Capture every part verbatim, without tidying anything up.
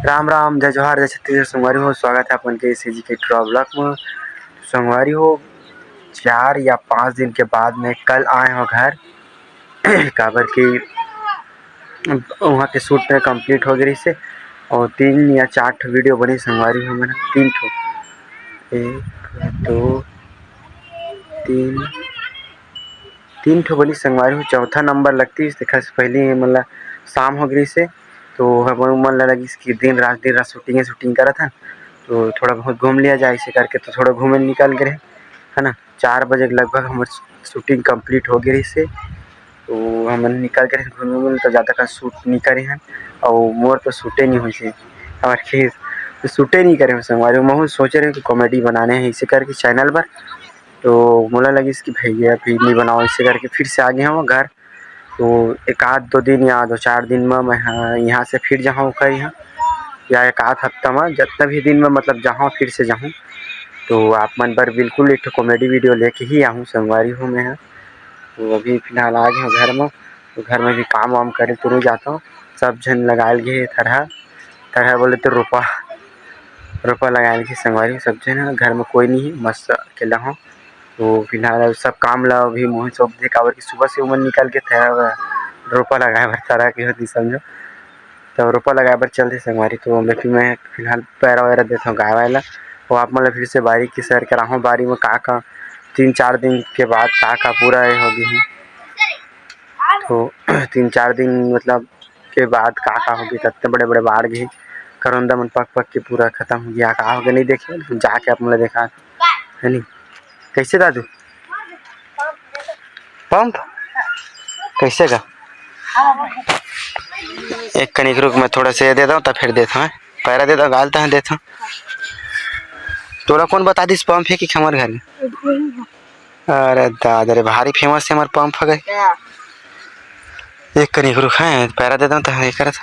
राम राम, जय जोहार, जय छत्तीसगढ़ संगवारी हो। स्वागत है अपन के CG के ट्रा ब्लॉग में। संगवारी हो, चार या पाँच दिन के बाद मैं कल आए हो घर, काबर कि वहाँ के शूट में कंप्लीट हो गई से, और तीन या चार ठो वीडियो बनी संगवारी हो, मैंने तीन ठो, एक, दो, तीन, तीन ठो बनी संगवारी हो। चौथा नंबर लगती, तेखर से पहले ये मन ला शाम हो गई से, तो हमन मन ला लगिस कि दिन रात, दिन रात शूटिंग, शूटिंग करत हन, तो थोड़ा बहुत घूम लिया जाए, इसे करके तो थोड़ा घूमे निकल गए, है ना। चार बजे के लगभग हमर शूटिंग कंप्लीट हो गई से, तो हमन निकल गए घूमे में, तो ज़्यादा का शूट नहीं करे हन, और मोर तो शूटे नहीं हुई से, हमारे खेस तो शूटे नहीं करे हन संगवारी। महू सोचे रहे कि कॉमेडी बनाने हैं इसे करके चैनल पर, तो मोला लगिस कि भैया फिर नहीं बनाओ, इसे करके फिर से आ गए हम घर। तो एक आध दो दिन या दो चार दिन में मैं, हाँ, यहाँ से फिर जाऊँ ओकर यहाँ, या एक आध हफ्ता में, जितना भी दिन में मतलब जाऊँ, फिर से जाऊँ, तो आप मन बर बिल्कुल एक ठो कॉमेडी वीडियो लेके ही आऊँ संगवारी हो मैं, हाँ। तो अभी फिलहाल आ गए हूँ घर में, तो घर में भी काम वाम करे तो नहीं जाता हूँ। सब झन लगायल गे हे थरहा, थरहा बोले तो रोपा, रोपा लगायल गे संगवारी हो। सब झन ह, घर में कोई नहीं है, मस्त अकेला हूँ। तो फिलहाल अब सब काम ला अभी मोहित सौंप दे, काबर कि सुबह से उमन निकल के थरहा रोपा लगाए बर, थरहा के होती समझो, तो रोपा लगाए बर चलते संगवारी। तो अभी मैं फिलहाल पैरा वैरा देता हूँ गाय वाय ला, वो आप मन ला फिर से बारी के सैर कराहूँ, बारी में का का तीन चार दिन के बाद का का पूरा ये हो गई है। तो तीन चार दिन मतलब के बाद का का हो गई, इतने बड़े बड़े बाढ़ गए, करौंदा मन पक पक के पूरा खत्म हो गया, का हो गया नहीं देखे, जाके आप मन ला देखा, है नहीं। कैसे दादू? पंप कैसे का? एक कनिक रुक, मैं थोड़ा से दे दूँ, तब फिर देता हूँ, पैरा दे दूँ, गालता है, देता हूँ। तोला कौन बता दिस पंप है कि हमर घर में? अरे दादा रे, भारी फेमस है हमार पंप है। एक कनिक रुक है, पैरा दे दूँ, तो हाँ, ये करत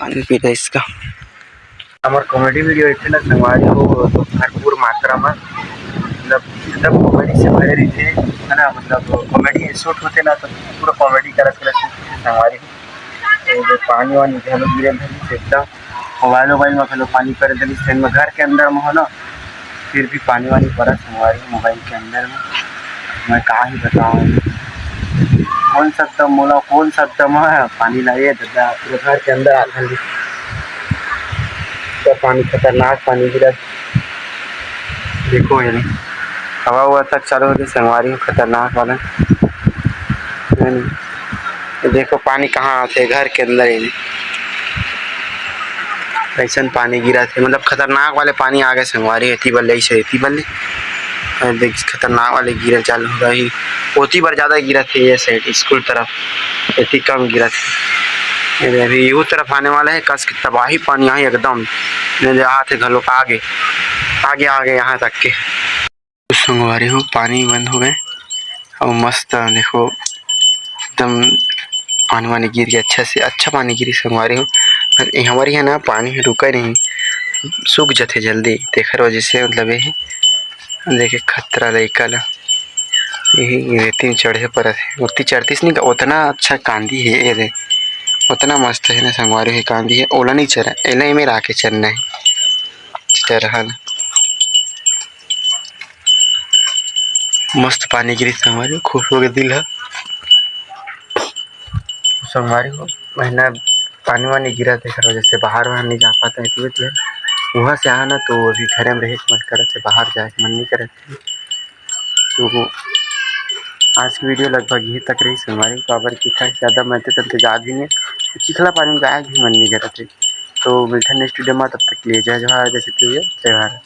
पानी पी ले इसका। हमार कॉमेडी वीडियो इतने ना संगवारी हो, तो भरपूर मात्रा में मतलब एकदम कॉमेडी से भरे रहिथे, है ना। मतलब कॉमेडी शूट होते ना, तो पूरा कॉमेडी करत करत शूट होथे संगवारी हो। तो जो पानी वानी घलो गिरे रहिथे एकदम, मोबाइल वोबाइल में घलो पानी परे रहिथे, में घर के अंदर में हो ना, फिर भी पानी वानी परा संगवारी हो मोबाइल के अंदर में। मैं का ही बताऊँ, कौन सा एकदम मोला, कौन सा एकदम है पानी लाए दादा, पूरे घर के अंदर आ गए। तो पानी, खतरनाक पानी गिरा। देखो ये नहीं, हवा हुआ तक चालू होती संगवारी हो, खतरनाक वाला। है नहीं? ये देखो पानी कहाँ आते, घर के अंदर ही नहीं। कैसन पानी गिरा थे, मतलब खतरनाक वाले पानी आ गए संगवारी, एती बल्ले, ऐसे एती बल्ले। और देख, खतरनाक वाले गिरे चालू हो गए। ओती बर ज़्यादा गिरा थे ये साइड, स्कूल तरफ, एती कम गिरा थे। ये अभी यू तरफ आने वाला है, कस की तबाही पानी आई एकदम। ये जो आते घलो आगे, आगे, आगे यहाँ तक के। संगवारी हो, पानी बंद हो गए और मस्त देखो एकदम पानी वानी गिर के अच्छा से, अच्छा पानी गिरी संगवारी हो। पर ये हमारी है ना, पानी रुका नहीं, सूख जाते जल्दी, तेखर वजह से मतलब ये है। देखे खतरा लइका ला, यही रेती में चढ़े परत है। ओती चढ़तीस नहीं, उतना अच्छा कांदी है ये दे, उतना मस्त है ना संगवारी है कांदी है, ओला नहीं चरा, एला एमे राके चरना है, चरहा ला। मस्त पानी गिरी संगवारी, खुश हो गए दिल ह। संगवारी हो, महीना पानी वानी गिरा, तेकर वजह से बाहर वाहर नहीं जा पाता है। तो वहाँ से आना तो अभी घरे में रहे के मन करत है, बाहर जाए के मन नहीं करत है। तो आज की वीडियो लगभग यहीं तक रही संगवारी, काबर कि ज़्यादा मैं तो तनके जा भी नहीं, चिखला पानी में जाए भी मन नहीं करत है। तो मिलते हैं नेक्स्ट वीडियो में, तब तक के लिए जय जोहार, जय छत्तीसगढ़, जय भारत।